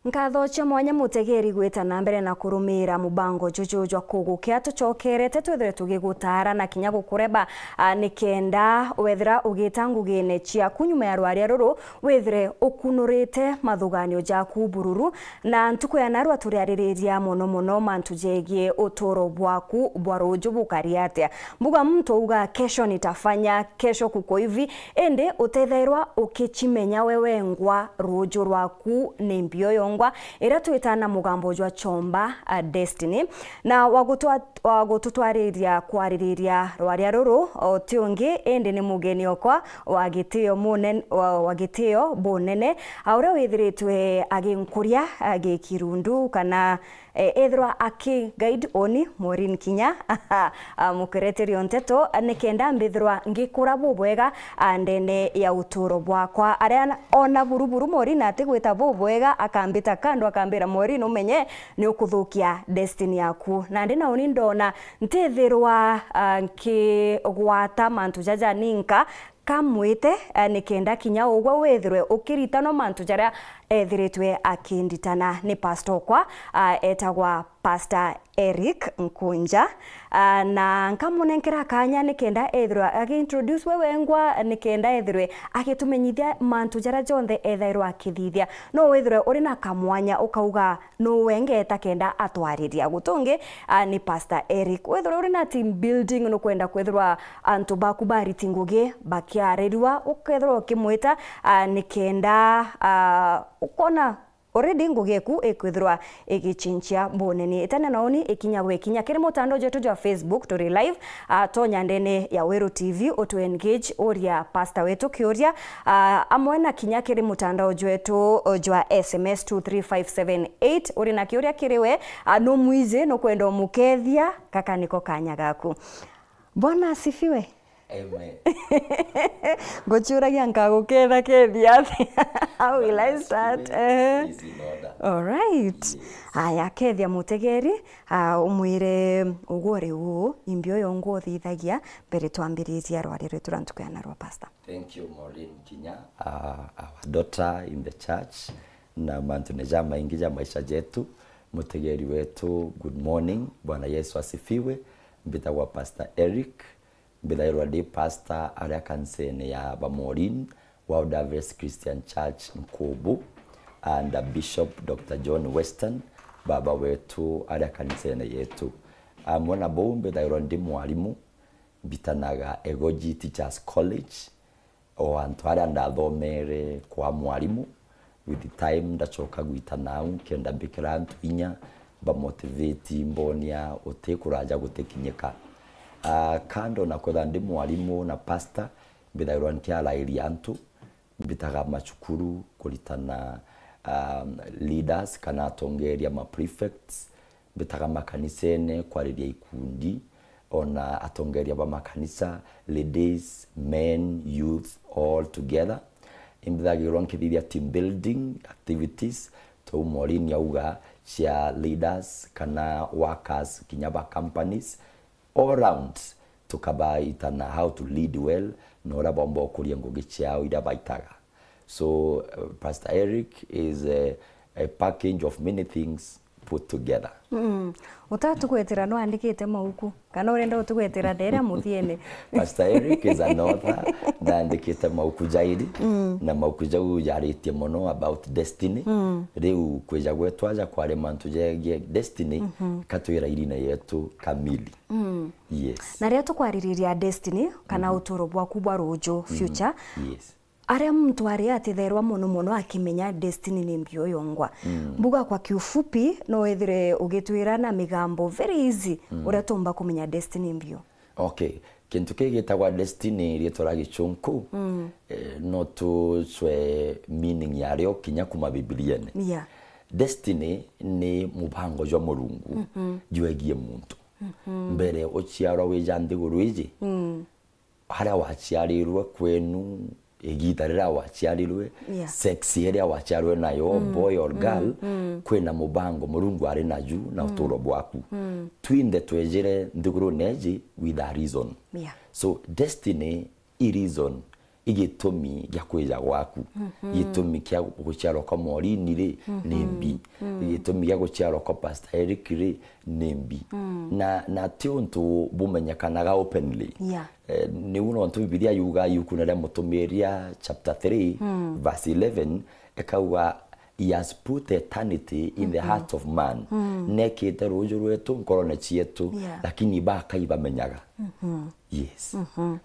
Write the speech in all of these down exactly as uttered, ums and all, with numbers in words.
Nkatho cia mwanya mutegeri gwita na mbere na kurumiira mubango juju jwa kugukia. Tucokerete twithire tugigutaara na kinya gukureba, a, nikenda wethira ugita ngugine ciaku nyuma ya rwaria ruru, withire ukunurite mathuganio jaku bururu. Na ntuku ya narua turiaririria mono mono mantu jegie uturo bwaku bwa ruju bukari atia. Mbuga muntu auga, "Kesho nitafanya, kesho kuko hivi," indi utethairwa ukicimenya we wengwa ruju rwaku ni mbio yongwa, iria twita na mugambo jwa chomba, a, destiny. Na wagutwa-, wagututwariria kwaririria rwaria ruru, o ti ungi, indi ni mugeni okwa wa gitio munen-, wa, wa gitio bunene, a, uria withiritwe aginkuria, a, gikirundu, kana, e, ethirwa aki guide oni Maureen Kinya, a, mukereteri o nteto, nikenda mbithirwa ngikura bubwega, a, ndene ya uturo bwakwa. Aria ona buruburu Maureen atigwita bubwega, akambita kando, akambira, "Maureen, umenye ni ukuthukia destiny yaku." Nandi na uni ndona ntithirwa, a, nkigwata mantu jaja ninka, kamwite, eh, nikenda kinya ugwe withirwe ukiritanwa mantu jaria ethiritwe akinditana. Ni pastor okwa, ah, etagwa Pastor Eric Nkunja, ah, na nkamunenkera kanya nikenda ethirwe agi-introduce we wengwa, nikenda ethirwe agitumenyithia mantu jaria jonthe ethairwa akithithia. No withirwe uri na kamwanya ukauga, nu wengeta kenda atwariria? Gutungi, ah, ni Pastor Eric. Wethirwa uri na team building, nukwenda kwethirwa antu baku bariti ngugi bakiarirua, ukethirwa ukimwita, ah, nikenda, ah, ukona already ngugi eku ikwithirwa igichinchia bunene. Itania na uni ikinya gwe kinya kiri mutandao jwetu jwa Facebook, turi live, ah, tonya ndene ya Weru T V, utu engage, uria pastor wetu kiuria, ah, amwe na kinya kiri mutandao jwetu, o, jwa S M S two three five seven eight. Uri na kiuria kiri we, ah, numwiji, nukwenda umukethia, gaka niko kanya gaku. Bwana asifiwe. Amen. Nguciuragia nkaguketha kethia atia? How will I start? Ehe. Is in order. All right. Yes. Aya, kethia mutegeri, ah, umwire ugwe uri uu, imbi uyu ungu uthithagia, mbere twambiriria rwaria rwetu rwa ntuku ya narua, Pastor. Thank you, Maureen Kinya. Uh, our daughter in the church, na mantu ni jamaingi ja maisha jetu. Mutegeri wetu, good morning. Bwana Yesu asifiwe. Mbitagwa Pastor Eric. Mbithairwa ndi pastor aria kanisene ya Bamorin World Harvest Christian Church Nkubu, under Bishop Doctor John Western, baba wetu aria kanisene yetu. Amwe na buu, mbithairwa ndi mwarimu, mbitanaga Egoji Teachers College, o antu aria ndathomere kwa mwarimu. With time ndacoka gwita nau, nkenda mbikira antu inya, mbamotivate, mbonia uti kuraja gutikinyika. Ah, kando na kwetha ndi mwarimu na pastor, mbithairwa nkiarairia antu, mbitaga macukuru kuritana, um, leaders kana atongeria, ma prefects, mbitaga makanisene kwariria ikundi, ona atongeria ba makanisa, ladies, men, youth, all together. Imbithagirwa nkithithia team building activities, tou Maureen auga, cia leaders kana workers kinya ba companies, all round, tukabaitana how to lead well, na uria bomba ukuria ngugi ciao iria baitaga. So, uh, Pastor Eric is a, a package of many things put together. Mm. Utatugwetera no andikite mauku? Kana urenda utugwetera nderia muthiene? Pastor Eric is an author, na andikite mauku jairi, mm, na mauku jau jaritie mono about destiny. Mm. Riu kwija gwetu aja kwari mantu jegie destiny, mhm, katwira irine yetu kamili. Mm. Yes. Na riria tukwaririria destiny, kana, mhm, uturo bwaku bwa ruju, mhm, future, yes, aria muntu ari atitherwa mono mono akimenya destiny ni mbio yongwa. Mm. Mbuga kwa kiufupi, no wethire ugitwira na migambo very easy, mm, uria tumba kumenya destiny mbio. Okay. Kintu kii gitagwa destiny, riitwa ria Gichunku, mm, eh, no tucwe meaning yario kinya kuma Bibiliene. Yeah. Destiny ni mubango jwa Murungu, mhm, jwegie muntu. Mhm. Mbere uciarwa wija nthiguru iji, mm, haria waciarirwe kwenu, igita riria waciarirwe, yeah, sex iria waciarirwe nayo, mm, boy or girl, mm, mm, kwina mubango Murungu ari naju na, mm, uturo bwaku. Mm. Twinthe twejire nthigurune iji with a reason. Yeah. So destiny i reason igitumi gia kwija gwaku. Gitumi kia guciarwa kwa Morini ri, ni mbi. Gitumi gia guciarwa kwa Pastor Eric ri, ni mbi. Na, na ti untu bumenyekanaga openly. Yeah. Eh, niu nontu Bibilia yuga yukuna ria Mutumiria chapter three, verse eleven, ikauga, "He has put eternity in the heart of man." Nekite ruju rwetu nkorone cietu, yeah, lakini bakai bamenyaga. Yes.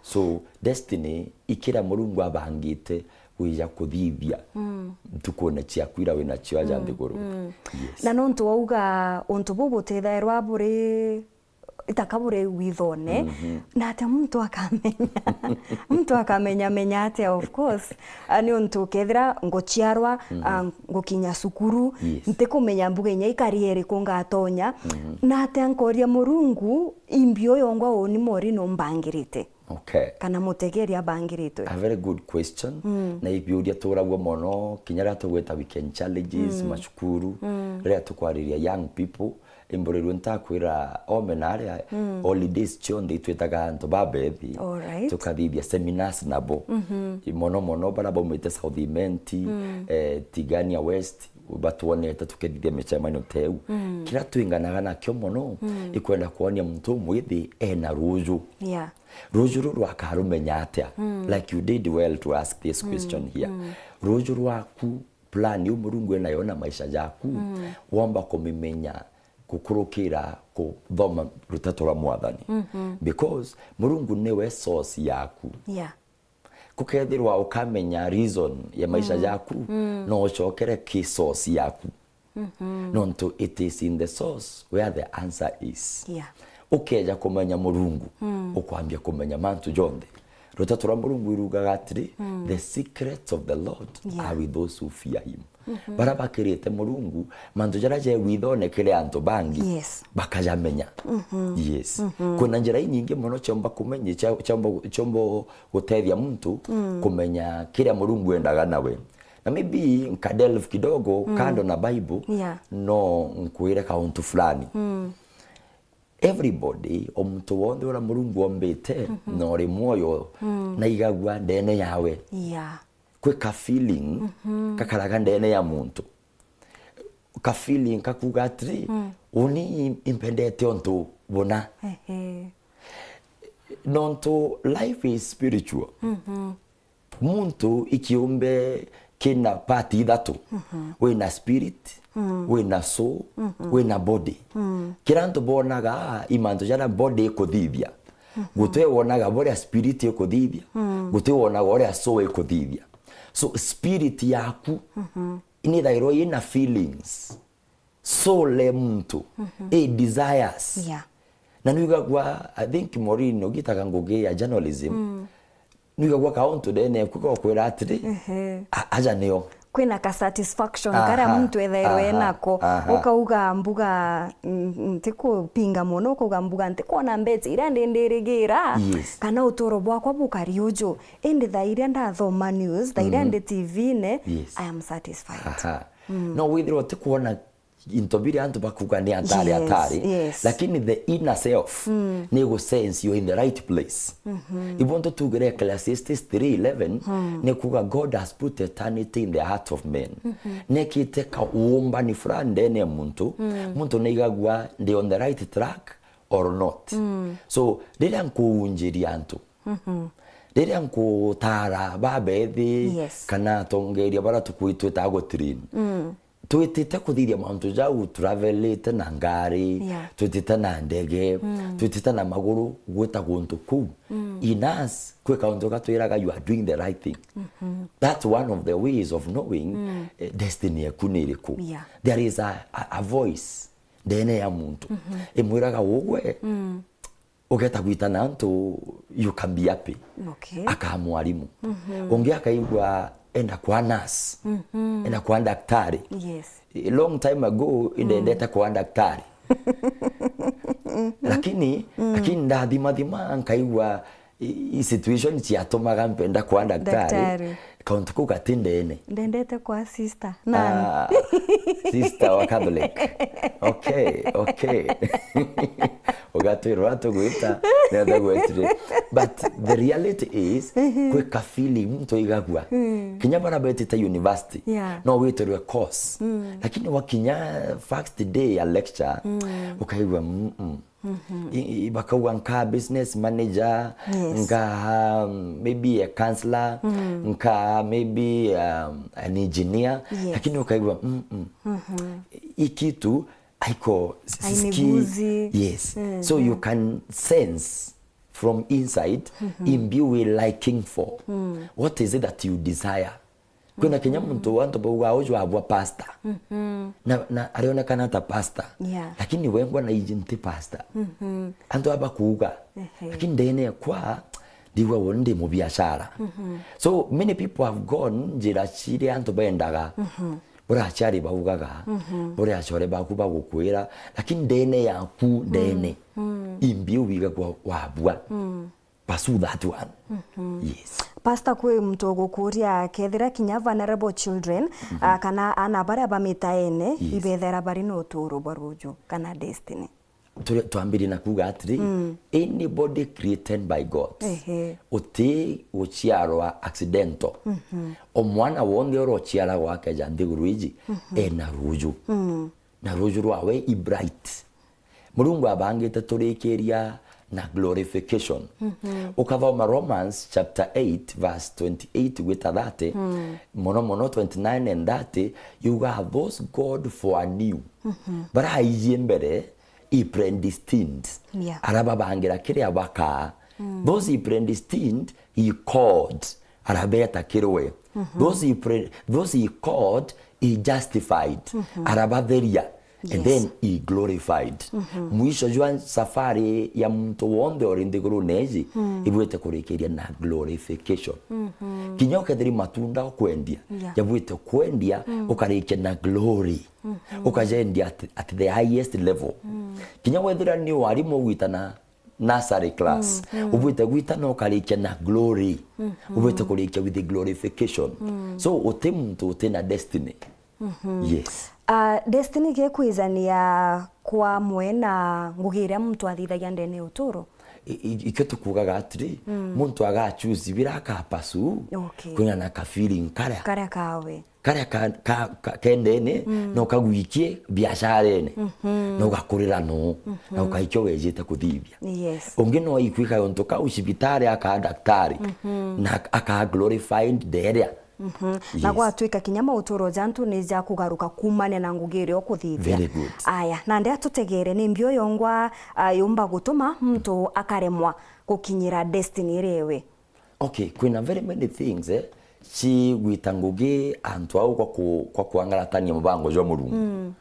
So, destiny, ikiria Murungu abangite gwija kuthithia ntukune ciaku ira wina cio aja nthiguru. Yes. Na nontu wauga untu buu butithairwa buri itaka buri withone, na atia muntu akamenya? Muntu akamenya menya atia? Of course, ah, ni untu kethira nguciarwa, ah, ngukinya cukuru, yes, ntikumenya mbuga inya ikari iriku ngatonya, na atia nkoria Murungu, imbi uyu ongwa uni mori numbangirite? Okay. Kana mutegeri abangiritwe? A very good question. Na ibiuria turagua mono kinya riria tugwita weekend challenges, macukuru, riria tukwariria young people, imburirwe ntakwira ome na aria holidays cionthe itwitaga antu babethi. Alright. Tukathithia seminars nabo. Mono mono bara baumite South Imenti, eh, Tigania West, batwonete tukithithia micemanio teu. Kiria twinganaga nakio mono ikwenda kwonia muntu umwithi ena ruju. Yeah. Ruju ruru akarumenya atia? Like, you did well to ask this question here. Ruju rwaku, plan iu Murungu enayo na maisha jaku, womba kumimenya gukurukira kuthoma ruteto rwa Mwathani. Because Murungu niwe source yaku. Yeah. Kukethirwa ukamenya reason ya maisha jaku, no ucokere ki source yaku. Nontu it is in the source where the answer is. Yeah. Ukeja kumenya Murungu, ukwambia kumenya mantu jonthe. Ruteto rwa Murungu irugaga atiri, "The secrets of the Lord, yeah, are with those who fear him." Bara bakirite Murungu, mantu jaria je withone kiri antu bangi, yes, bakajamenya. Yes. Kwina njira inyingi mono ciomba kumenya, cia-, ciomba, ciomba gutethia muntu kumenya kiria Murungu endaga nawe. Na maybe nka delve kidogo kando na Bible, yeah, no nkwire kauntu fulani. Everybody, o muntu wonthe uria Murungu ombite, na uri mwoyo, naigagua ndene yawe. Yeah. Kwi ka feeling kakaraga ndene ya muntu. Ka feeling kakuga atiri, uni impendete untu buna. Ehe. Nontu life is spiritual. Muntu i kiumbe kina part ithatu. Wina spirit, wina soul, wina body. Kira antu bonaga i mantu jaria body ikuthithia. Guti wonaga buria spirit ikuthithia, guti wonaga uria soul ikuthithia. So spirit yaku nithairwa ina feelings. Soul e muntu, i desires. Yeah. Na nwigagua, I think, Maureen, ugitaga ngugi ya journalism, nwigagua kauntu ndene eku gokwira atiri, ehe, "A-, aja nio." Kwina ka satisfaction karia muntu ethairwe enako. Ukauga mbuga, mm, ntikupinga mono, ukauga mbuga, "Ntikwona mbeca iria ndindirigira, yes, kana uturo bwakwa bukari uju. Indi thaa iria ndathoma news, thaa iria ndi T V-ine, yes, I am satisfied." Aha. No withirwa utikwona into biria antu bakuga ni atari, yes, atari, yes, lakini the inner self ni gu sense you're in the right place. Ibo ntu tugire Ecclesiastes three eleven, ni kuga, "God has put eternity in the heart of men." Nekite kaumbani fulani ndene ya muntu, muntu naigagua ndi on the right track or not. So riria nkuunjiria antu, riria nkutara babethi, yes, kana atongeria bara tukui twitaga gutrain, twitite kuthithia mauntu jau, travelite na ngari, yeah, twitite na ndege, twitite na maguru gwita guntu kuu. In us, kwi kauntu gatwiraga, "You are doing the right thing." That's one of the ways of knowing, eh, destiny yaku ni iriku. Yeah. There is a, a, a voice ndene ya muntu imwiraga, "Ugwe, ugeta gwitana antu, you can be happy." Okay. Akaa mwarimu. Ungi akaigua enda kwa nurse, enda kwa daktari. Yes. A long time ago, indendete kwa daktari. Lakini, lakini ndathimathima, nkaigua i, i situation ciatumaga mpenda kwa daktari, daktari, kauntu kau gati ndene. Ndendete kwa sister. Nani? Ah, sister wa Catholic. Okay, okay. Ugatwirwa tugwita, nenda gwetire. But the reality is, kwi ka feeling muntu aigagua. Kinya bara betite university, yeah, no witirwe course. Lakini wakinya first day ya lecture, ukaigua, mm, mm. I, i, bakauga nka business manager, yes, nka, um, maybe a counselor, nka maybe, um, an engineer, yes, lakini ukaigua, mm, mm. I kitu aiko s-, s-, ski-, ainiguzi. Yes. So you can sense from inside, imbi we liking for. What is it that you desire? Kwina kinya muntu antu bauga uju abwa pastor. Na, na arionekana ta pastor. Yeah. Lakini wengwa na iji nti pastor. Antu aba kuuga. Ehe. Lakini ndene kwa ndigwa wo ndi mubiashara. So many people have gone njira ciri antu bendaga. Buraciari baugaga, buriacore baku bagukwira, lakini ndene yaku, ndene. Imbi ubiga kwa wabwa. Pursue that one. Yes. Pastor, kwi muntu ugukuria, kethira kinya vulnerable children, ah, kana ana baria bamitaene, yes, ibethera bari na uturo bwa ruju kana destiny? Turi-, twambirie na kuuga atiri, anybody created by God, ehe, uti guciarwa accidental. O mwana wonthe urociaragwa akeja nthiguru iji, ena ruju. Na ruju rwawe i bright. Murungu abangite turikiria na glorification. Ukathoma Romans chapter eight verse twenty-eight gwita thirty, mono mono twenty-nine and thirty, yuga, "Those God foreknew." Bara aijie mbere, he predestined. Yeah. Arababangira kiria bakaa. Those he predestined, he called. Arabeta kiri we. Those he pre-, those he called, he justified. Arabatheria. And, yes, then he glorified. Mwisho jwa safari ya muntu wonthe uri nthigurune iji, ibwite kurikiria na glorification. Kinya ukethiri matunda ukwendia, yeah, jabwite kwendia, ukarikia na glory. Ukajendia at, at the highest level. Kinya wethira ni warimu ugwitana nursery class, ubwite gwita no ukarikia na glory. Ubwite kurikia with the glorification. So uti muntu uti na destiny. Yes. Ah, destiny gekwijania kwa amwe na ngugi iria muntu athithagia ndene ya uturo? I, i, ikio tukugaga atiri, muntu agachusi bira akapasu, okay, kwina na ka feeling karia, karia kawe. Karia ka, ka, ka, kendene, no kagwikie biasharene, no gakurira no, na ukaikia wejite kuthithia. Yes. Ungi no aikwika untu kau cibitari akaa daktari, na akaa glorified nderia. Na, yes, gwatwika kinya mauturo jantu ni ja kugaruka kumania na ngugi iria ukuthithia. Very good. Aya, nandi atutegere ni mbio yongwa, ah, yumba gutuma muntu akaremwa gukinyira destiny iria iwe. Okay, kwina very many things, eh, cigwita ngugi antu au kwa ku-, kwa kwangaratania mubango jwa Murungu.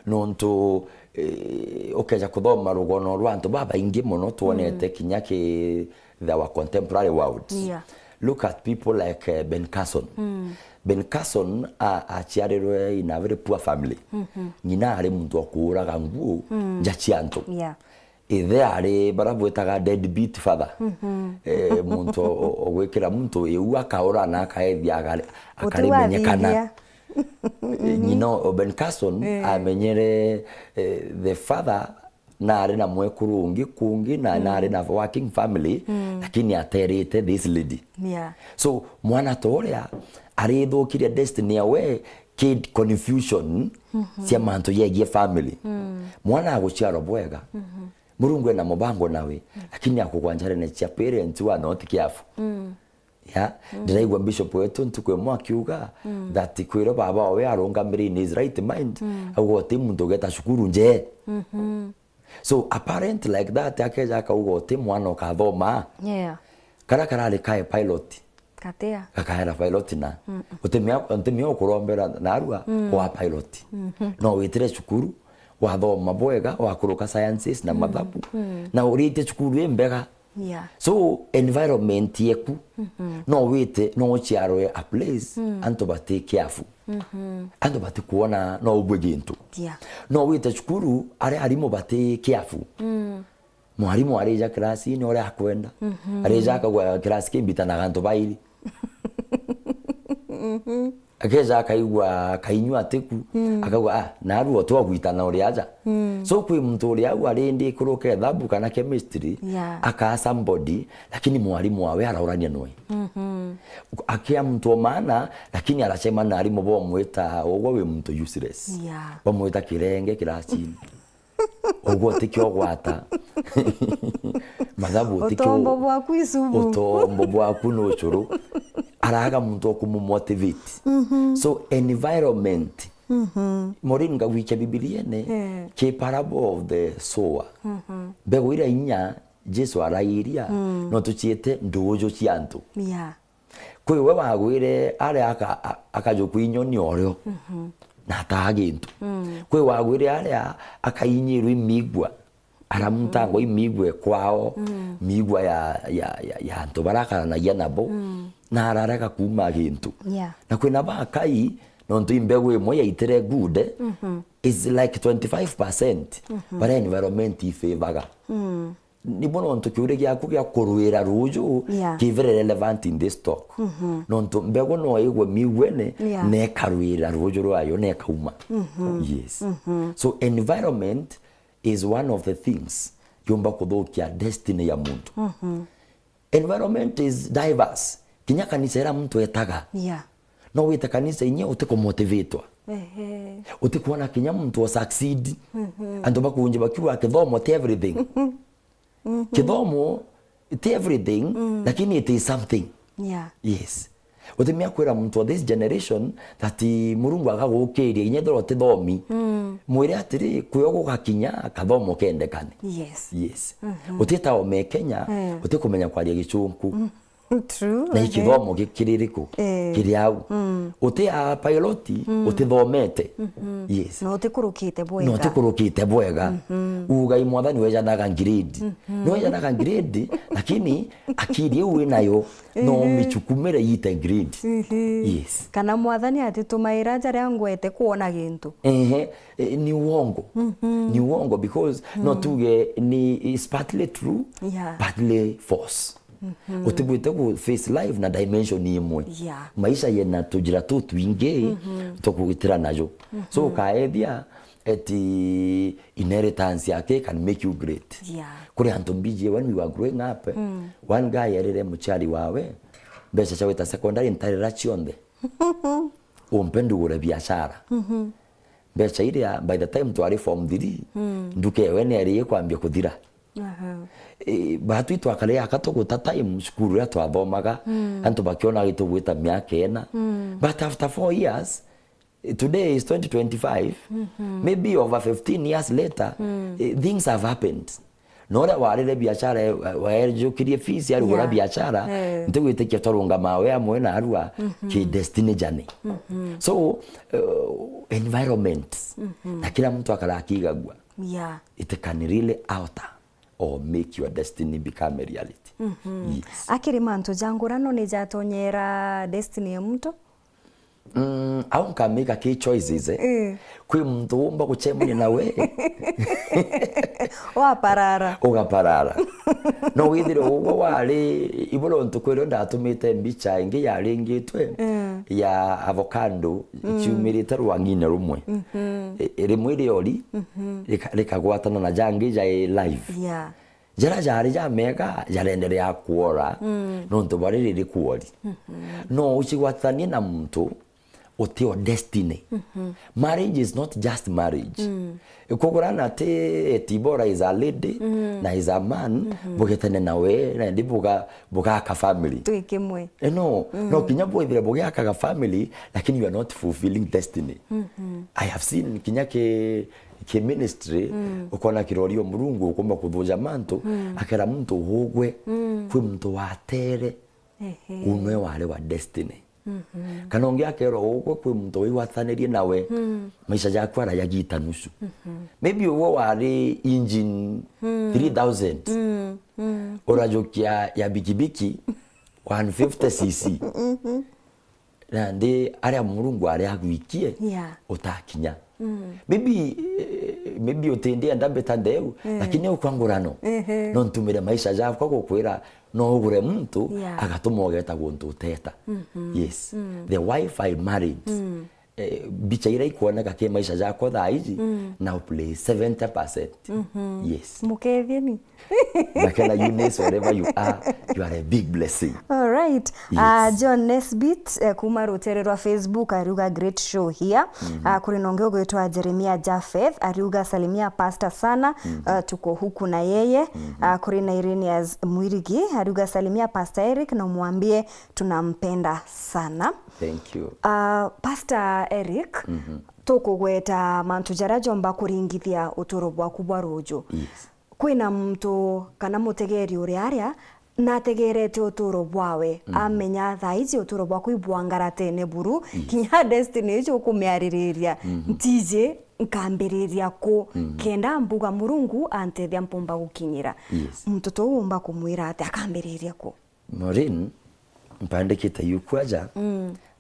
Nontu, eh, ukeja kuthoma rugono rwa antu babaingi mono twonete kinya ki the, our contemporary world. Yeah. Look at people like, eh, Ben Carson. Ben Carson a-, aciarirwe in a very poor family. Ng'ina ari muntu wa kuuraga nguu nja cia antu. Yeah. Ithe ari bara bwitaga deadbeat father. Eh, muntu o-, o-, ogwikira muntu iu akaura na akaethia akari-, akarimenyekana. Eh, ng'ina o Ben Carson amenyere, eh, the father na ari na mwekuru ungi kungi na, na ari na working family, lakini aterite this lady. Yeah. So, mwana ta uria arithukirie destiny yawe kid confusion cia mantu yegie family. Mwana aguciarwa bwega. Murungu ena mubango nawe, lakini akugwa njarene cia parents who are not careful. Ya, ndiraigua bishop wetu ntuku imwe akiuga that kwiro baba owe arungamire in his right mind, auga uti muntu ugeta cukuru nje. So a parent like that akeja akauga uti mwana ukathoma. Yeah. Karia karari kae pilot. Katia. Gakaera pilot na. Utimia, utimia ukurombera narua wa pilot. No witire cukuru, wathoma bwega, wakuruka sciences na mathabu. Na urite cukuru imbega. Yeah. So, environment yeku, no wite, no uciarwe a place, antu bati careful. Antu bati kuona no ubwe gintu. Yeah. No wite cukuru, aria arimu bati careful. Mwarimu arija kirasini uria akwenda. Mhm. Arija akagwa kirasi kimbitanaga antu bairi. Mhm. Akeja akaigua kainyua atiku, mm, akauga, "Ah, narua twagwitana uri aja." Mm. So, kwi muntu uri au arindi kuruka ethabu kana chemistry, yeah, akaa somebody, lakini mwarimu wawe araurania noe. Mhm. Akia muntu o maana, lakini aracema na arimu bomwita, ugwe wi muntu useless. Yeah. Bamwita kirenge kirasini. Ugwe utikio gwata. Mathabu utikio. Utombo bwaku icubu. Utombo bwaku ni ucuru. Araga muntu wa kumumotivate. Mhm. So, environment. Mhm. Maureen, ngagwikia Bibiliene, eh, ki parable of the sower. Mhm. Mbegu iria inya Jesu arairia, mm, no tuciite nduuju cia antu. Yeah. Kwi we wagwire aria aka-, a-, akajuku inyoni orio, mhm, na ataa gintu. Mm. Kwi wagwire aria akainyirwa imigua, aramutangwa, mhm, imigua kwao, mm, migua ya, ya, ya, ya antu barakaranagia nabo, mm, na ararega kuuma gintu. Yeah. Na kwina bakai, nontu imbegu imwe yaitire good, mhm, is like twenty-five percent, mhm, baria environment ifavour-ga. Mm. Nibo nontu kiuria giaku gia kurwira ruuju, yeah, ki very relevant in this talk. Mhm. Nontu mbegu no igwe miguene, yeah, na ikarwira ruuju rwayo na ikauma. Mhm. Yes. Mhm. So environment is one of the things yumba kuthukia destiny ya muntu. Mhm. Environment is diverse. Kinya kanisa iria muntu etaga. Yeah. No wite kanisa inya utikumotivatwa. Ehe. Utikuona kinya muntu o succeed. Mhm. Antu bakunji bakiuga kithomo ti everything. Mhm. Kithomo ti everything, mm, lakini it is something. Yeah. Yes. Utimia kwira muntu wa this generation that Murungu agagukiria inya ethirwa utithomi. Mm. Mwire atiri, kwio gugakinya kathomo kendekane. Yes. Yes. Mhm. Utita ome Kenya, eh, utikumenya kwaria Gichunku. Mm. True, na ehe, ikithomo gi-, kiri riku? Eh. Kiri au. Mm. Uti a pilot, mm, utithomete. Mhm. Yes. Na utikurukite bwega. Na utikurukite bwega. Mhm. Ugai Mwathani wejanaga grade. Mhm. Ni wejanaga grade, lakini akili iu winayo, no, ehe, umichukumire yite grade. Ehe. Yes. Kana Mwathani atitumaira jaria ngwete kwona gintu. Ehe, eh, ni uongo. Mhm. Ni uongo because no, mm, tuge ni, is partly true, yeah, partly false. Mhm. Utibwite ku face life na dimension imwe. Yeah. Maisha yena tujira tutwingi, mhm, tukugitira najo. Mhm. So ukaethia eti inheritance yake can make you great. Yeah. Kuri antu mbiji, when we were growing up, mm, one guy erire muciari wawe, mbeca cia gwita secondary ntarira cionthe. Umpe ndugure biashara. Mhm. Mbeca iria, by the time twari form three, mm, nduka ewe neri ikwambia kuthira. Aha. Eh, batwi twakare aka tuguta time cukuru iria twathomaga, mm, antu bakiona gitugwita miaka ina. Mm. But after four years, eh, today is twenty twenty-five, mhm, maybe over fifteen years later, mm, eh, things have happened. Na uria warire biashara, eh, waejukirie fees, arugura, yeah, biashara, eh, ntigwitikia twarungama we amwe na arua, mhm, ki destiny journey. Mhm. So, eh, environment, mhm, na kila mtu akara akigagua. Yeah. It can really alter or make your destiny become a reality. Mhm. Yes. Akiri mantu ja ngurano ni jatonyera destiny ya muntu? Mm, au nkamika ki choices, eh? Eh. Kwi muntu umba gucemania nawe. Waparara. Ugaparara. No withire ugwe wari, iburo ntuku irio ndatumite mbicha ingi yaringitwe, mm, ya avocado, mm, ciumirite rwang'ine rumwe. Mhm. I-, rimwe riori, mhm, rika-, rikagwatana na jangi ja live. Yeah. Jaria jari jamega jarenderea kwora, mm, nontu bari riri kwori. Mhm. No ucigwatithanie na muntu uti o destiny. Mhm. Marriage is not just marriage. Mm. Kugurana ti eti bora is a lady, mm, na is a man, mhm, bugetane nawe, na ndi buga-, bugaka family. Twi kimwe. Eh, no, mm, no kinya bwithire bugiakaga family, lakini you are not fulfilling destiny. Mhm. I have seen kinya ki ki ministry, mm, ukona kirori o Murungu ukumba kuthuja mantu, mm, akera muntu ugwe, mm, kwi muntu watere, ehe, unwe wari wa destiny. Mhm. Kana ungi akerwa ugwe kwi muntu wigwatanirie nawe, mm, maisha jaku arayagita nusu. Mhm. Maybe ugwe wari engine, mm, three thousand, mm, mm, urajukia ya bikibiki one fifty C C. Mhm. Nandi aria Murungu aria agwikie, yeah, utakinya. Mm. Maybe, eh, Maybe utindienda mbita ndeu, lakini ukwa ngurano. No ntumire maisha jakwa gukwira, no ugure muntu, agatuma ugeta guntu uteta. Yes. The wife I married. Eh, mbicha iria ikwoneka ki maisha jakwa thaa iji, now play seventy percent. Yes. Mukethie ni. Makena Eunice, wherever you are, you are a big blessing. All right. Yes. Ah, John Nesbitt, eh, kuma rutere rwa Facebook, ariuga, "Great show here." Ah, kuri na ungi ugwitwa Jeremia Japheth, ariuga, "Salimia pastor sana, ah, tuko huku na yeye." Ah, kuri na Irenaeus Mwirigi, ariuga, "Salimia Pastor Eric na umwambie tunampenda sana." Thank you. Ah, Pastor Eric, tukugweta mantu jaria jomba kuringithia uturo bwaku bwa ruju. Yes. Kwina muntu kana mutegeri uria aria nategerete uturo bwawe, amenya thaa iji uturo bwaku ibwangaratene buru, kinya destiny iji ukumiaririria, ntiji nkambiriria ku, kenda mbuga Murungu antethia mpumba gukinyira. Yes. Muntu tou umba kumwira ati akambiriria ku? Maureen, mpandikite yuku aja,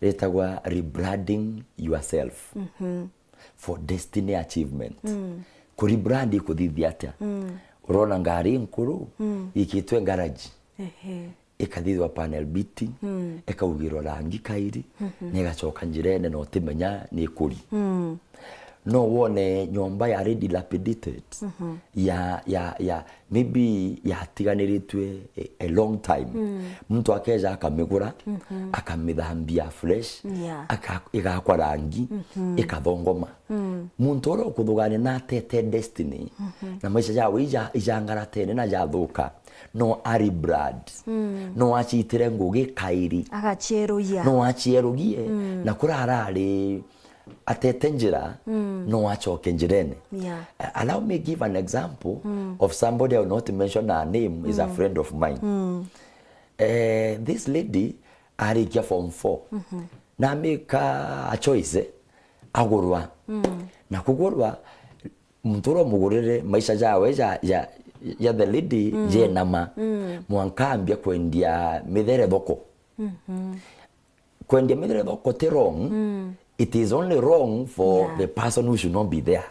ritagwa rebranding yourself for destiny achievement. Ku rebrand ikuthithia atia? Urona ngari nkuru ikitwe garage, ikathithwa panel beating, ikaugirwa rangi kairi, na igacoka njirene na utimenya ni ikuri. No wone nyomba yari dilapidated, ya, ya, ya, maybe yatiganiritwe a, a long time. Muntu akeja akamigura, akamithambia fresh, aka-, igakwa rangi, ikathongoma. Muntu uria ukuthugania natete destiny, na maisha jawe ija-, ijangaratene na jathuka, no a rebrand, no acitire ngugi kairi, agacierugia, no acierugie, na kuria arari atete njira, no acoke njirene. Yeah. Uh, allow me give an example of somebody I will not mention her name, is a friend of mine. Eh, this lady arikia form four. Na amika a choice, eh, agurwa. Na kugurwa, muntu uria umugurire maisha jawe ja, ja, ja the lady jenama. Mwanka ambia kwendia mithere thoko. Kwendia mithere thoko ti wrong. It is only wrong for the person who should not be there.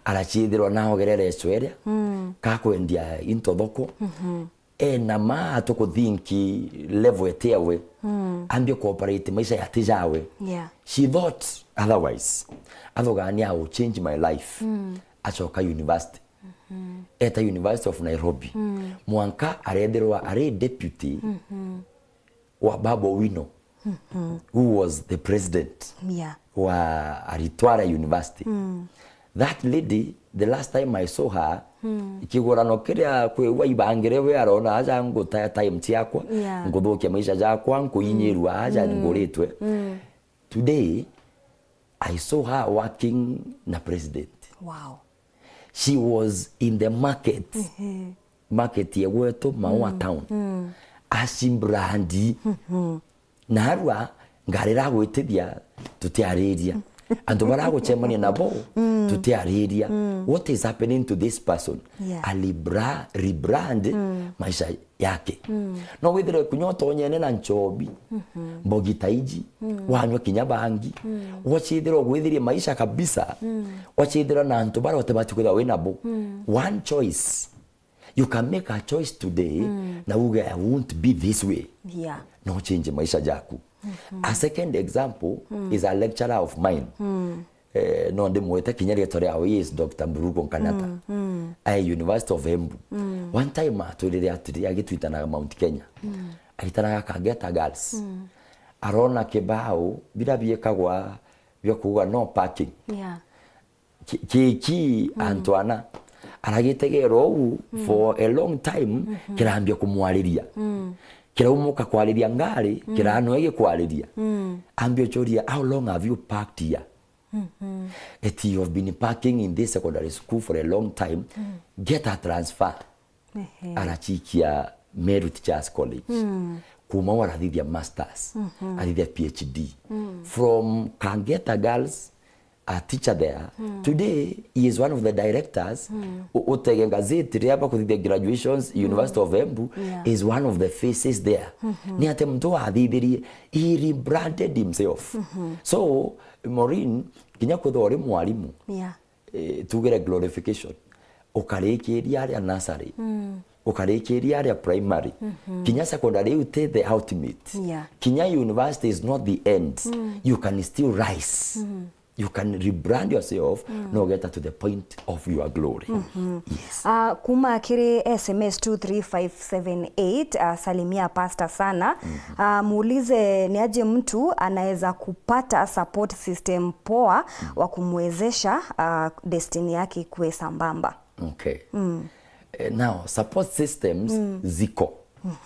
Araciithirwa naogerere ecweria, ka kwendia into thoko. Ena ma atukuthinki level eti yawe. Ambie kuoperate maisha yati jawe. Yeah. She thought otherwise. Athugania, "I will change my life." Acoka university. Eta University of Nairobi. Mwanka arethirwa ari deputy wa Babu Owino, who was the president, yeah, wa Aritwara University. That lady, the last time I saw her, kigurano kiria kwigua ibangire, we arona aja ngutaya time ciakwa, yeah, nguthukia maisha jakwa, nkuinyirua aja nguritwe. Today, I saw her working na president. Wow. She was in the market. Market ya gwetu, Maua Town. Acibrandi. Na arua ngari ragwitithia, tutiariria. Antu baragucemania nabo, tutiariria. What is happening to this person? Yeah. Ali bra-, rebrand maisha yake. No withire kunya utonyene na nchobi, mbogi ta iji, wanywa kinya bangi, wachithira ugwithirie maisha kabisa, wachithira na antu baria utibati kwithirwa wi nabo. One choice. You can make a choice today, na uge, "I won't be this way." Yeah. No change maisha jaku. A second example is a lecturer of mine. Eh, no ndimwite kinya rietwa riawe, he is Doctor Mburugu Nkanata. Ai University of Embu. One time atwirire atiri, agitwitanaga Mount Kenya. Aitanaga Kangeta Girls. Arona kibao, bira biekagwa bia kuuga no parking. Yeah. Ki-, ki-, ki antu ana. Aragitegera uu for a long time, kirambia kumwariria. Kiraumuka kwariria ngari, kiranoe gikwariria. Ambia uchuria, "How long have you parked here?" Eti, "You have been parking in this secondary school for a long time. Get a transfer." Ehe. Arachikia Meru Teachers College. Kuma au arathithia masters, athithia P H D. From Kangeta Girls, a teacher there. Today, he is one of the directors. U-, utege gazeti ria bakuthithia graduations, University of Embu, yeah, is one of the faces there. Ni ati muntu athithirie, he rebranded himself. So, Maureen, kinya kwithirwa uri mwarimu, yeah, eh, tugire glorification. Ukarikiria aria nursery. Ukarikiria aria primary. Kinya secondary, you take the ultimate. Yeah. Kinya university is not the end. You can still rise. You can rebrand yourself, na ugeta to the point of your glory. Yes. Ah, kuma kiri S M S two three five seven eight, ah, salimia pastor sana. Ah, muulize ni aje mtu anaweza kupata support system poa wa kumwezesha, ah, destiny yake ikuwe sambamba. Okay. Eh, now, support systems ziko.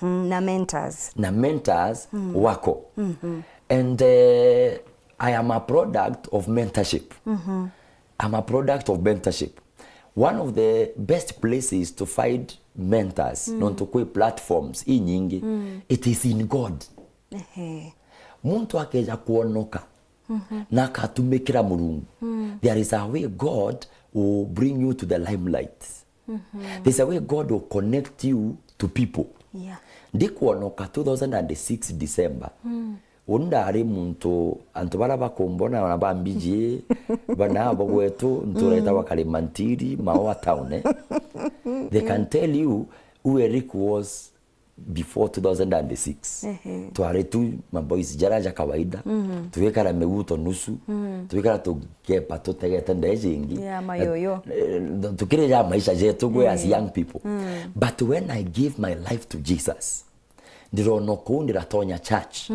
Na mentors. Na mentors wako. And, eh, I am a product of mentorship. I'm a product of mentorship. One of the best places to find mentors, nontu kwi platforms inyingi, it is in God. Ehe. Muntu akeja kuonoka na akatumikira Murungu, there is a way God will bring you to the limelight. There's a way God will connect you to people. Yeah. Ndikuonoka two thousand and six December. Uni ndari muntu, antu bara bakumbona na bambiji, bana abo gwetu, ntureta wa Kalimanthiri, Maua town, eh? They can tell you who Eric was before two thousand and six. Ehe. Twari tu maboys jara ja kawaida. Tugikara miguto nusu. Tugikara tugepa tutegete ndeji ingi. Yeah, mayoyo. Eh, tukiri ja maisha jetu gwe as young people. But when I give my life to Jesus, ndirona kuu ndiratonya church.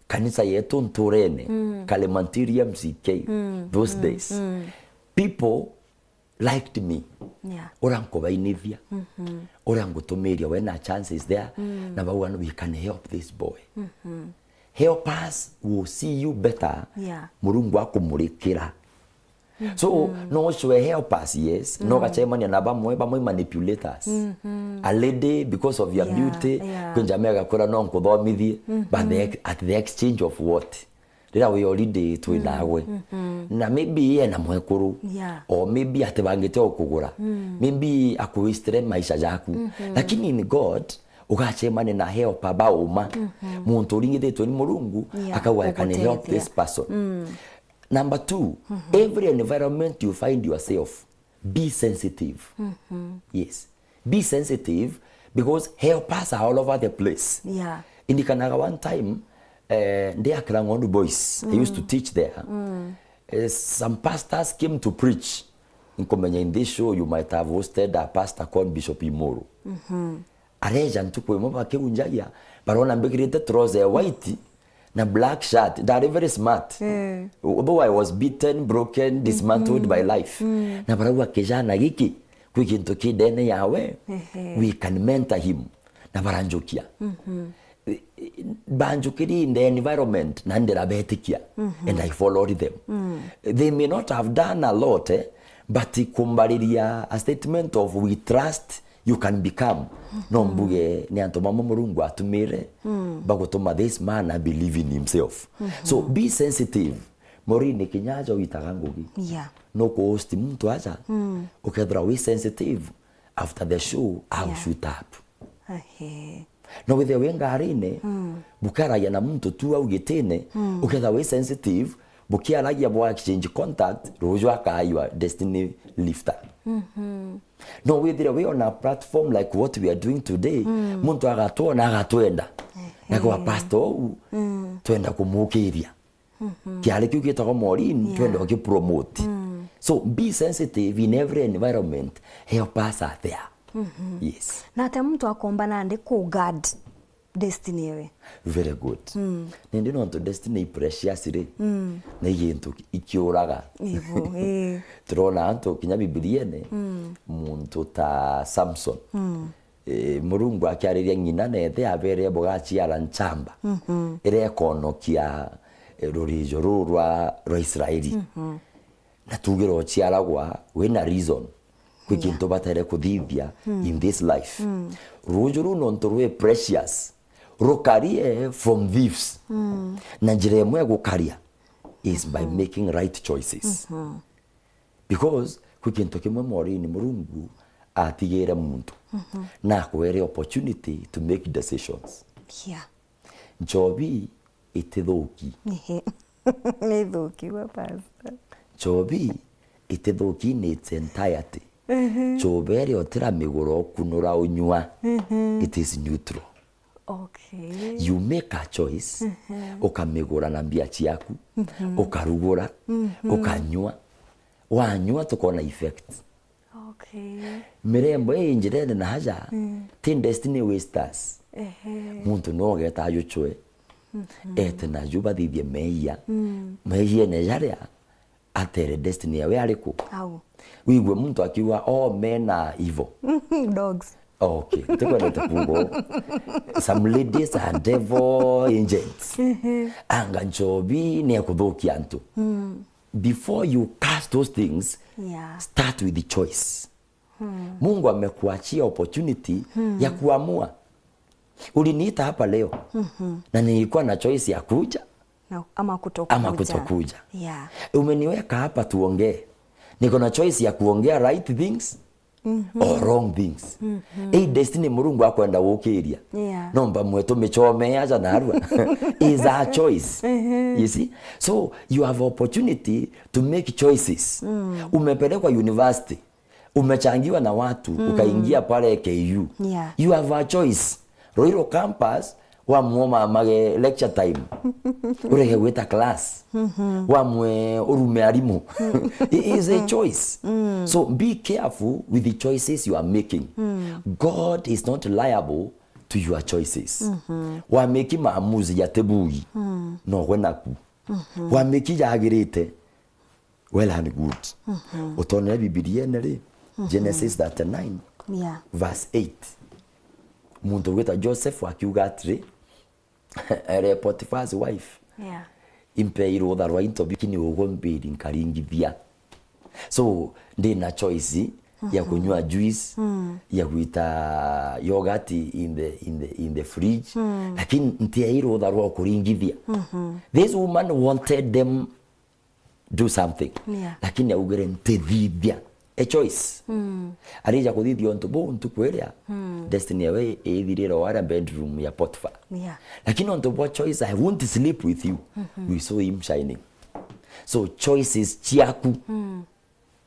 Kanisa yetu nturene, Kalimanthiri M C K, those days. People liked me. Yeah. Uria nkubainithia, uria ngutumiria, when a chance is there, na bauga, "We can help this boy." Helpers will see you better. Yeah. Murungu akumurikira. So, no ucwe helpers, yes, no gacemania na bamwe, bamwe manipulators. A lady, because of your beauty, yeah, kwinja mega kura no nkuthomithie, but the ex-, at the exchange of what? Rira wi holiday twi nawe. Na maybe ena mwekuru. Yeah. Or maybe atibangite o kugura. Maybe akuwastire maisha jaku. Lakini in God, ugacemania na helper ba uma. Muntu uringithitwe ni Murungu, yeah, akauga, "I can help this person." Number two, every environment you find yourself, be sensitive. Yes. Be sensitive because helpers are all over the place. Yeah. Indikanaga one time, eh, ndi Akira Ng'ondu Boys. I used to teach there. Eh, some pastors came to preach. Nkumenya in this show you might have hosted a pastor called Bishop Imuru. Areja ntuku imwe bakiunjagia, barona mbikirite trouser ya white na black shirt. Ndari very smart. Eh. Although I was beaten, broken, dismantled by life. Na barauga, "Kijana giki, kwi gintu ki ndene yawe, ehe, we can mentor him." Na baranjukia. Banjukirie in the environment na ndirabetikia, and I followed them. They may not have done a lot, eh, but kumbariria a statement of, "We trust you can become." No mbuge ni antu bamwe Murungu atumire bagutuma this man a believe in himself. So be sensitive. Morini kinya aja witaga ngugi. Yeah. No kuhost muntu aja, ukethira wi sensitive, after the show, I'll shoot up. Ahe. No withire wi ngarine, bukaragia na muntu tu au gitine, ukethira wi sensitive, bukiaragia bwa exchange contact, ruju akaa your destiny lifter. No withire wi on a platform like what we are doing today, muntu agatwona, agatwenda. Na kwa pastor uu, twenda kumukiria. Kiari kiu gitagwa Maureen, yeah, twenda ugipromote. So be sensitive in every environment. Helpers are there. Yes. Na atia muntu akomba nandi ku guard destiny ewe? Very good. Nindi nontu destiny i precious ri, na i gintu ikiuraga. Ibo, eh. Turona antu kinya Bibiliene, muntu ta Samson. Eh, Murungu akiariria ng'ina na ithe, abere bugaciara nchamba iria ikonokia, eh, rurijo ruru rwa, rwa Israeli. Na tugire uciaragwa wina reason, kwi kintu batere kuthithia in this life. Ruju ruu nontu rwi precious, rukarie from thieves. Na njira imwe ya gukaria is by making right choices. Because kwi kintu kimwe Maureen Murungu atigire muntu, na akwere opportunity to make decisions. Yeah. Nchobi itithuki. Ehe. Ni ithuki gwe, pastor. Nchobi Itithuki in its entirety. Ehe. Nchuba iria utiramigura ukunura unyua, ehe, it is neutral. Okay. You make a choice, ehe, ukamigura na mbia ciaku, mhm, ukarugura, mhm, ukanyua. Wanyua tukona effect. Okay. Mirembo ii njirene na aja, mm, ti destiny wasters. Ehe. Muntu no ugeta ajuchwe, mhm, ete naju bathithie meeyia. Mm. Meeyiene jaria, atere destiny yawe ariku? Au. Wigue muntu akiuga, "Oh, men are evil." Dogs. Okay, ntikwendete kuuga uu. Some ladies are devil agents. Mhm. Anga nchobi ni ekuthukia antu. Mm. Before you cast those things, yeah, start with the choice. Hmm. Mungu amekuachia opportunity, hmm, ya kuamua. Uliniita hapa leo, mhm, na nilikuwa na choice ya kuja, na, ama kutokuja. Ama kutokuja. Yeah. Umeniweka hapa tuongee. Niko na choice ya kuongea right things, mhm, or wrong things. Mhm. Ii destiny Murungu akwenda gukiria. Yeah. No mbamwe tumichomee aja narua. Is a choice. Mhm. You see? So, you have opportunity to make choices. Mm. Umepelekwa university. Umechangiwa na watu, mm, ukaingia pale K U. Yeah. You have a choice. Ruiru campus, wamwe umamage lecture time. Urege gwita class. Mhm. Wamwe urume arimu. Mm. It is a choice. Mm. So be careful with the choices you are making. Mm. God is not liable to your choices. Mhm. Wameki maamuzi ya tebui. Mm. No gwe naku. Mhm. Wameki yagirite. Well and good. Mhm. Utonere Bibiliene ri, mhm, Genesis thirty-nine, yeah, verse eight. Muntu ugwita Joseph akiuga atiri, ere Potiphar's wife, yeah, impe irutha rwa into bikini ugumbiri nkaringithia. So, ndina choice ya, mhm, kunywa juice, mm, ya gwita yogurt in the, in the, in the fridge, mm, lakini ntia irutha rwa kuringithia. Mhm. This woman wanted them do something. Yeah. Lakini augire, "Ntithithia." A choice. Mm. Arija kuthithia untu buu ntuku iria, mm, destiny yawe ithirire o aria bedroom ya Potiphar. Yeah. Lakini untu bwa choice, "I won't sleep with you." Mhm. We saw him shining. So choices ciaku, mm,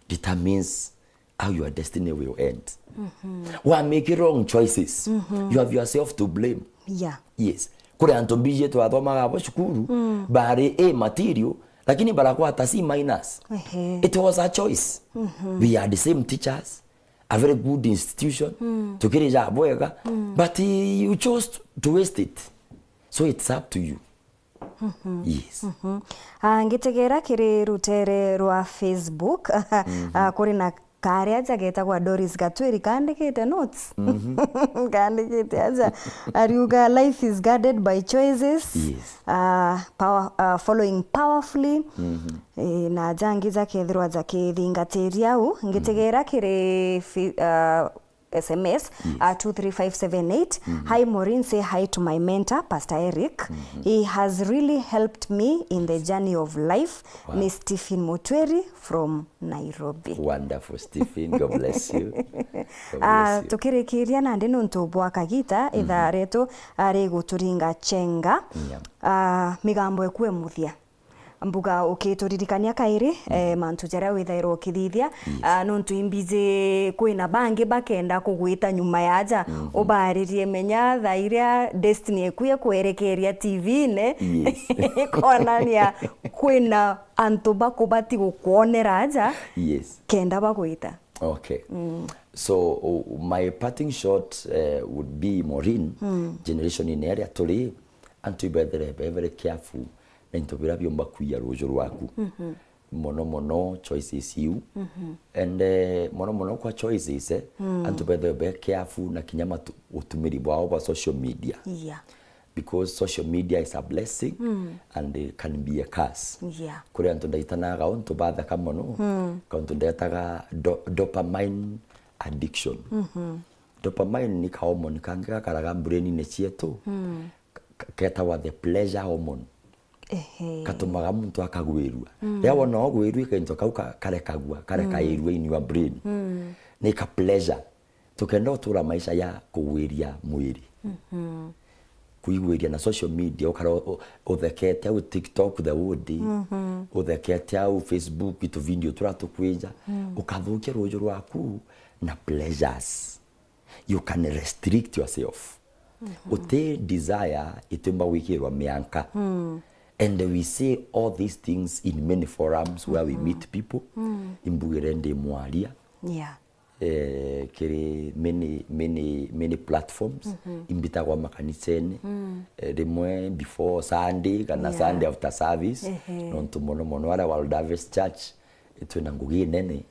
determines how your destiny will end. Mhm. Wa make wrong choices, mhm, you have yourself to blame. Yeah. Yes. Kuri antu mbiji twathomaga abo cukuru, mm, bari A material, lakini barakwata C minus. Ehe. It was a choice. Mhm. We had the same teachers, a very good institution, mm, tukirija bwega, mm, but, eh, you chose to waste it. So it's up to you. Mhm. Yes. Mhm. Ah, ngitegera kiri rutere rwa Facebook, mhm, ah, kuri na kari aja getagwa Doris Gatwiri kandikite notes. Mhm. Kandikite aja. Ariuga, "Life is guided by choices. Yes. Ah, power, ah, following powerfully." Mhm. Eh, na jangi jakethirwa jakithingatiria u. Ngitegera, mhm, kiri fi-, ah, S M S, yes, uh, two three five seven eight. Mm-hmm. "Hi Maureen, say hi to my mentor, Pastor Eric. Mm-hmm. He has really helped me in the journey of life." Wow. Ni Stephen Mutweri from Nairobi. Wonderful, Stephen. God bless you. God bless you. Ah, tukirikiria nandi nontu bwa kagita, mm-hmm, ithaa rietu ari guturinga chenga. Yeah. Ah, migambo ekue muthia. Mbuga ukituririkania kairi, eh, mantu jaria withairwa ukithithia. Yes. Ah, nontu imbiji kwina bangi bakenda kugwita nyuma yaja, mhm, ubaririe menya thaa iria destiny eku ekwerekeria T V-ine, yes, ikonania kwina antu bakubati gukwonera aja, yes, kenda bagwita. Okay. Mm. So, uh, my parting shot, uh, would be, Maureen, mm, generation-ine iria turi, antu ibethere be very careful na into biria biumba kwiya ruuju rwaku. Mhm. Mono mono choices iu. Mhm. And, eh, mono mono kwa choices, eh, mm, antu bethwe be careful na kinya matu-, utumiri bwao bwa social media. Yeah. Because social media is a blessing, mm, and it can be a curse. Yeah. Kuri antu ndaitanaga untu bathaka mono, mm, kauntu ndetaga do-, dopamine addiction. Mhm. Dopamine ni ka hormone kangi gakaraga brain-ine cietu, mm, k-, k-, ketagwa the pleasure hormone. Ehe. Katumaga muntu akagwirua. Mm. Riria wona ugwirua, kento kau ka-, karekagua, karekairua, mm, in your brain. Mm. Ni ka pleasure. Tukenda utura maisha ya kugwiria mwiri. Mhm. Wigwiria na social media, ukara u-, uthekete au TikTok the whole day, uthekete au Facebook, itu video turia tukwija, ukathukia ruuju rwaku na pleasures. You can restrict yourself. Uti desire itiumba gwikirwa mianka. And we say all these things in many forums where we meet people. Imbugire ndi mwaria. Yeah. Eh, kiri many, many, many platforms, imbitagwa makanicene, eh, rimwe before Sunday kana Sunday after service, nontu mono mono aria World Harvest Church, eh, twina ngugi nene,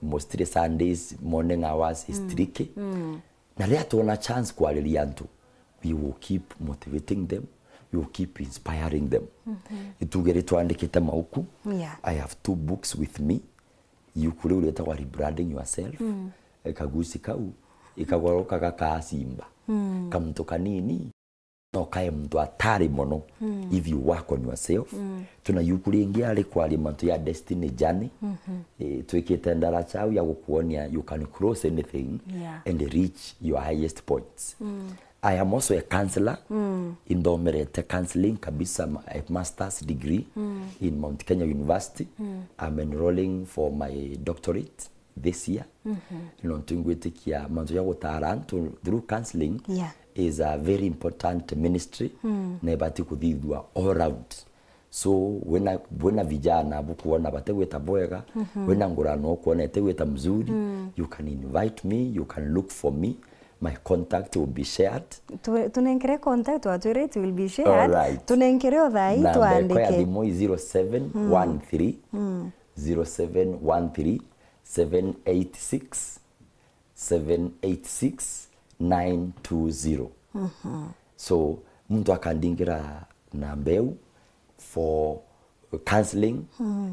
mostly Sundays morning hours is tricky. Na riria twona chance kwariria antu, we will keep motivating them, we will keep inspiring them. Ituge ri twandikite mauku, yeah, I have two books with me. Iuku riu rietagwa Rebranding Yourself. Eh, kaguci kau, ikagoroka gakasimba. Kamuntu kanini, no kae muntu atari mono, if you work on yourself. Tuna iuku ringi ari kwaria mantu ya destiny journey. Eh, twikite ndaraca au ya gukuonia you can cross anything, yeah, and reach your highest points. I am also a counselor. Inthomerete counseling kabisa, ma-, a master's degree in Mount Kenya University. I'm enrolling for my doctorate this year. Nontu ingwitikia mantu ja gutara antu through counseling, yeah, is a very important ministry, na ibati kuthithua all round. So, wina, wina vijana bukwona bategwita bwega, wina ngurano ukwona itegwita mzuri, you can invite me, you can look for me. My contact will be shared. Tu-, tunenkere contact, watwire it will be shared. All right. Tunenkere o thaa ii. Namba yakwa ya twandike thimu i zero seven one three, zero seven one three, seven eight six, seven eight six, nine two zero. So, muntu akandingira namba iu for counseling.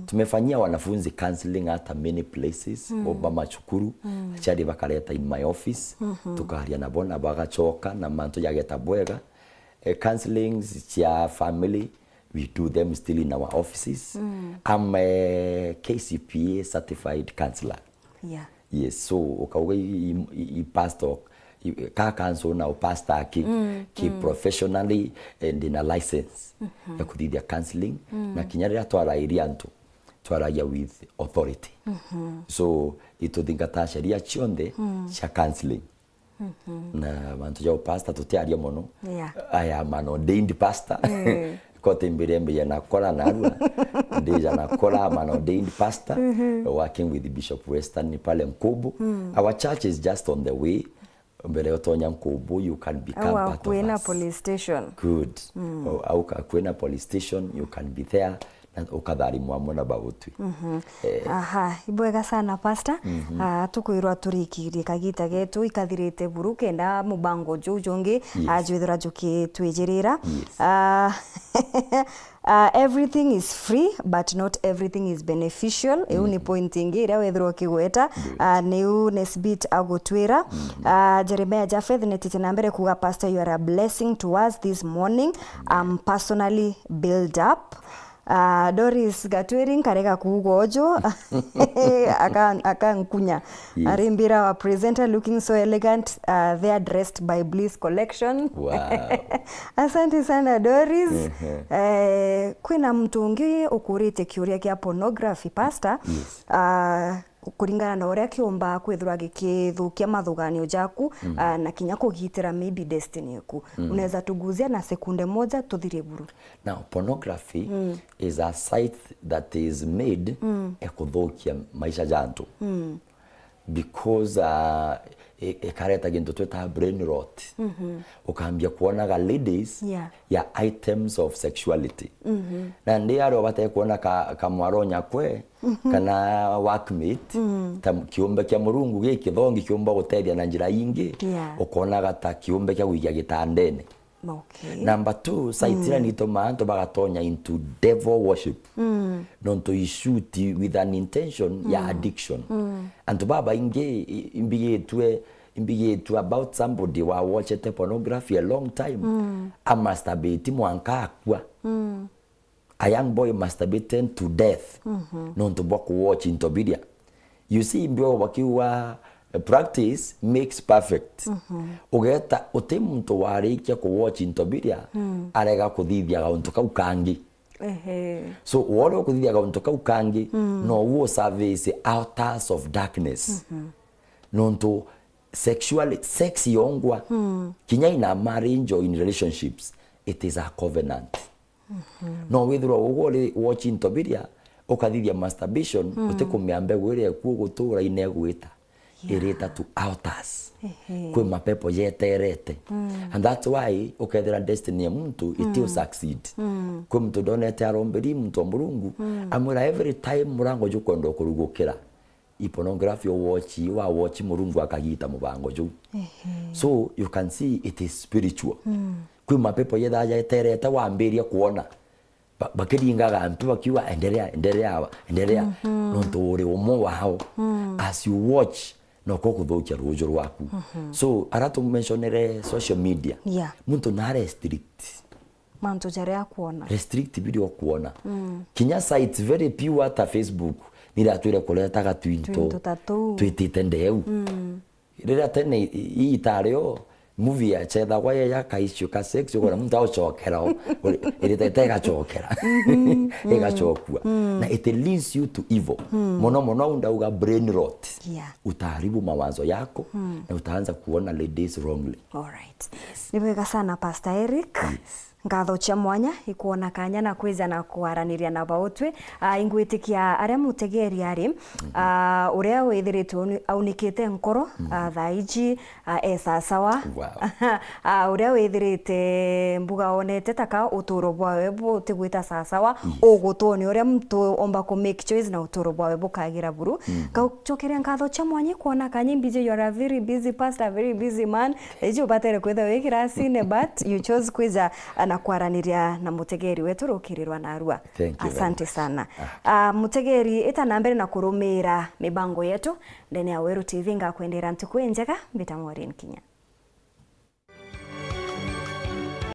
Tumefanyia wanafunzi counseling hata many places, o ba machukuru, aciari bakareta in my office, tukaria nabo na bagacoka na mantu jageta bwega. Eh, counselings cia family, we do them still in our offices. I'm a K C P A certified counselor. Yeah. Yes, so ukauga i, i, i, i pastor, i, ka counsel na u pastor aki, ki professionally, eh, ndina license ya kuthithia counseling, na kinya riria twarairia antu, twaragia with authority. So, ituthingataa sheria cionthe cia counseling. Na mantu ja upastor tutiaria mono. Yeah. I am an ordained pastor. Kote mbere mbere na kora na arua. Ndija na kora, I'm an ordained pastor, working with Bishop Western pale Nkubu. Our church is just on the way. Mbere utonya Nkubu, you can become part of us. Au kwina police station. Good. O, au ka kwina police station, you can be there. Na ukatharimwa amwe na bagutwi. Eh. Aha, ibwega sana, Pastor. Ah, tukwirwa turikirie kagita getu ikathirite buru, kenda mubango juu jungi, ah, jwithira jukitwijirira. Yes. Ah, ah, everything is free, but not everything is beneficial. Iu ni point ingi iria wethirwa ukigweta. Ah, niu Nesbit agutwira. Ah, Jeremiah Japheth netite na mbere kuga, Pastor, you are a blessing to us this morning. I'm personally built up. Ah, Doris Gatwiri, nkarega kuuga uju. Aka-, akankunya. Yes. Arimbira, our presenter looking so elegant, ah, there dressed by Bliss Collection. Wow. Asante sana, Doris. Eh, kwina muntu ungi ukuritie kiuria kia pornography, Pastor. Yes. Ah, kuringana na uria kiumba kwithirwa gikithukia mathuganio jaku, ah, na kinya kugitira maybe destiny yaku. Unaweza tuguzia na sekunde moja tuthirie buru? Now, pornography is a site that is made e kuthukia maisha ja antu. Because, uh, i-, ikareta gintu twita brain rot. Ukambia kuonaga ladies, yeah, ya items of sexuality. Na ndi aria ubate kuona ka, kamwaro nyakwe, kana workmate, ta kiumbe kia Murungu gi kithongi kiumba gutethia na njira ingi, yeah, ukonaga ta kiumbe kia gwikia gitandene. Okay. Number two, site iria nitumaa antu bagatonya into devil worship. Nontu i shoot with an intention ya addiction. Antu babaingi i-, imbigitwe, imbigitwe about somebody wa watchete pornography a long time. A masturbate mwanka akua. A young boy masturbating to death. Nontu bwa ku watch into biria. You see, mbio bakiuga Practice makes perfect. Ugeta uti muntu warikia ku watch into biria arega kuthithia gauntu kau kangi. So wore ukuthithia gauntu kau kangi, no u service altars of darkness. Nontu sexually, sex yongwa, kinya in a marriage or in relationships, it is a covenant. No withirwa ugu uri watch into biria, ukathithia masturbation, utikumea mbegu iria eku ugutura inegwita, irita to altars. Kwi mapepo yeterete. And that's why ukethira destiny ya muntu iti u succeed. Kwi muntu ndonete aromberi muntu wa Murungu, amwira every time murango jukwenda kurugukira, i pornography o watch, wa watch Murungu akagita mubango juu. So you can see it is spiritual. Kwi mapepo yethaa yeterete wambiria kuona. Ba-, bakiringaga antu bakiuga, "Endelea, endelea, endelea." Nontu uri umwe wao. As you watch, noko kuthukia ruju rwaku. So ara tumentionere social media. Yeah. Muntu na restrict. Mantu jaria akuona. Restrict biria ukuona. Kinya sites very pure ta Facebook, niratwire kuretaga twinto. Twinto ta tuu. Twitite ndeu. Riria tene i-, i-, itario, movie yachethagwa ya, ya kaisio ka sex, ukona muntu auchokera o, uri-, iritete igachokera. Igachokua. Na it leads you to evil. Mono mono au ndauga brain rot. Yeah. Utaharibu mawazo yako na utaanza kuona ladies wrongly. All right. Ni bwega sana, Pastor Eric. Yes. Ngatho cia mwanya ikwona kanya na kwija na kwaraniria na bautwi. Ah, ingwitikia aria mutegeri ari, ah, uria withiritwe uni-, aunikite nkoro, ah, thaa iji, ah, e sasawa. Wow. Ah, uria withirite mbuga onete taka uturo bwawe butigwita sasawa, yes, ugutwoni uria muntu omba ku make choice na uturo bwawe bukagira buru. Ngacokeria ngatho cia mwanya ikwona kanya imbiji, you are a very busy pastor, a very busy man. Iji ubatere kwithirwa wi kirasine, but you chose kwija, ah, na kwaraniria na mutegeri wetu rukiri rwa narua. Thank you very much. Asante sana. Ah, mutegeri, ita na mbere na kurumira mibango yetu ndene ya Weru T V, ngakwendera ntuku injega, mbita Maureen Kinya.